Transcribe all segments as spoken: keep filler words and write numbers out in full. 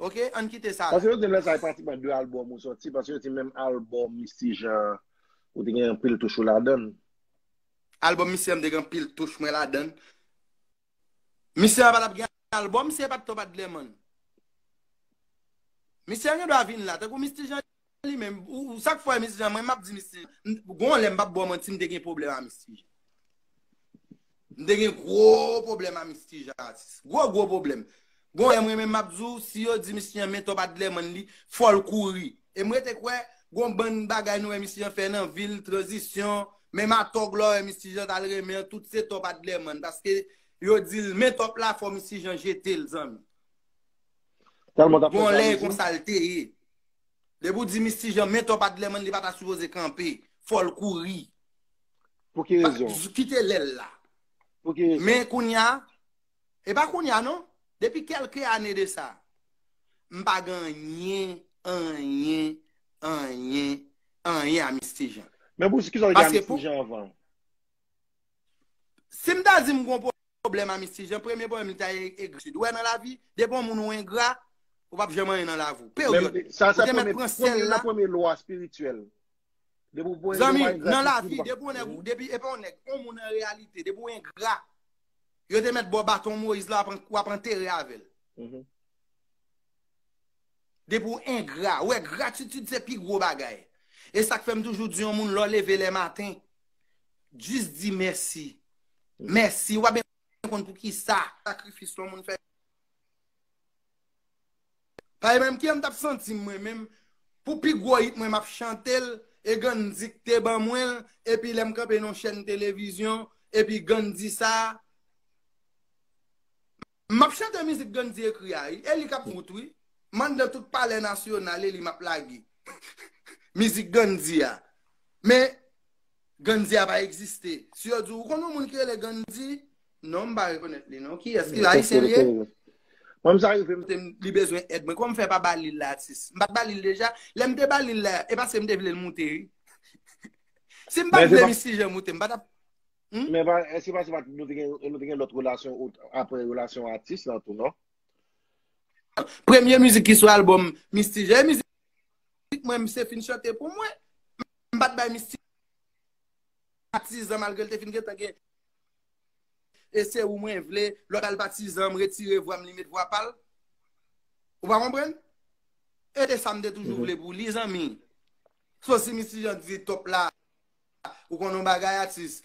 Ok, ann kite sa la. Paske yo di m lè sa e pratikman de albòm ou sòti, paske yo di menm albòm Misty Jean, ou te gen anpil touch ou ladan l. Albòm Misty Jean, m te gen anpil touch mwen ladan l. Misty Jean pa t ap gen albòm si e pa t Top Adlerman. Misty Jean gen dwa vin la, tankou Misty Jean li menm, ou, ou, sa k fè Misty Jean, mwen m ap di Misty Jean, m, gon lè m p ap ba w manti, m te gen pwoblèm a Misty Jean. M te gen gwo pwoblèm a Misty Jean atis. Gwo, gwo pwoblèm. Gon lè mwen menm m ap di w, si yo di Misty Jean men Top Adlerman li, fò l kouri. E m rete kwè, gon bann bagay nou wè Misty Jean fè nan vil, tranzisyon, menm a tòg la w wè Misty Jean t al renmen an, tout se Top Adlerman. Paske yo di l men tòp la, fò Misty Jean jete l, zanmi. Tèlman t ap fè Gon lè e jalouzi. Konsa l te ye. Depi w di Misty Jean men Top Adlerman, li pa ta sipoze kanpe. Fò l kouri. Pou ki Pa- rezon? Kite lè l la. Pou ki rezon? Men kounye a, e pa kounye a non. Depi kèlke ane de sa, m pa gen anyen, anyen, anyen, anyen a Misty Jean. Men pou ki sa w gen a Paske Misty pou Jean anvan? Si m ta di m gon pwoblèm a Misty Jean, premye pwoblèm li ta e- egratitid. Ou wè nan lavi, depi yon moun ou engra, ou p ap janm anyen nan lavi w. Peryòd. Sa, sa Ou te mèt premye, pran sèl premye, la. Nan premye lwa espirityèl. Depi w pran Zanmi, yon nan lavi, egratitid, depi yon nèg, depi, e pa yon nèg, yon moun an reyalite, depi w engra, yo te mèt ba w baton Moyiz la, w ap an- w ap antere avè l. Mhm. Depi w engra, ou wè, gratitid se pi gwo bagay. E sa k fè m toujou di yon moun, lè w leve lè maten, jis di mèsi. Mèsi, ou pa bezwen konn pou ki sa. Sakrifis yon moun fè. Pa e menm ki jan m t ap santi m mwen menm, pou pi gwo hit mwen m ap chante l, e Gandhi k te ban mwen l, epi lè m kanpe nan yon chèn televizyon, epi Gandhi sa, M ap chante mizik Gandhi ekri a, wi. E li k ap wout, wi. M anndan tout palè nasyonal, e li m ap lage. Mizik Gandhi a. Men, Gandhi a pa egziste. Si yo di w, ou konn yon moun ki rele Gandhi? Non, m pa rekonèt li, non. Kiyès ki Ayisyen li ye? Mwen, m sa rive m. Li bezwen èd mwen. Kòman m fè pa ba li l la, atis? M pa t ba li l deja. Lè m te ba li l la, e paske m te vle l moute, wi. Si m pa t vle Misty Jean moute, m pa t ap Hmm? Men pa, èske pa se pa nou te gen, nou te gen lòt relasyon ot-, apre relasyon atis lan tou, non? Premye mizik ki sou albòm Misty Jean, e mizik mwen, misye fin chante pou mwen. M pa t bay Misty Jean patizan malgre l te fin gentan gen E se ou mwen vle, lòt al patizan, m retire vwa m, li met vwa pa l. Ou pa konprann? E te sa m te toujou vle pou li, zanmi. So si Misty Jean di top la, ou konn yon bagay atis.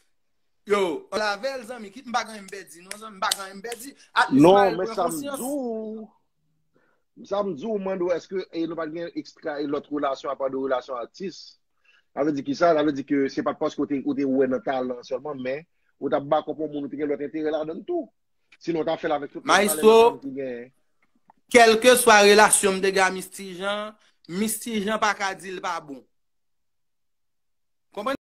Yo, ann avè l, zanmi, kit m pa gen anyen m pèdi, non, zanmi, m pa gen anyen m pèdi. At least m al pran konsyans. Non, men sa m di w, sa m di w, mande w, èske, e, nou pa t gen ekstra, e, lòt relasyon apa de relasyon atis? Sa vle di ki sa? Sa vle di ke se pa t paske w te, ou te wè nan talan an sèlman, men ou t ap bakòp yon moun ou te gen lòt enterè ladan l tou. Sinon, w t ap fè l avèk tout lòt valè Maestro, ki genyen. Kèlkeswa relasyon m te gen a Misty Jean, Misty Jean pa ka di l pa bon. Konprann?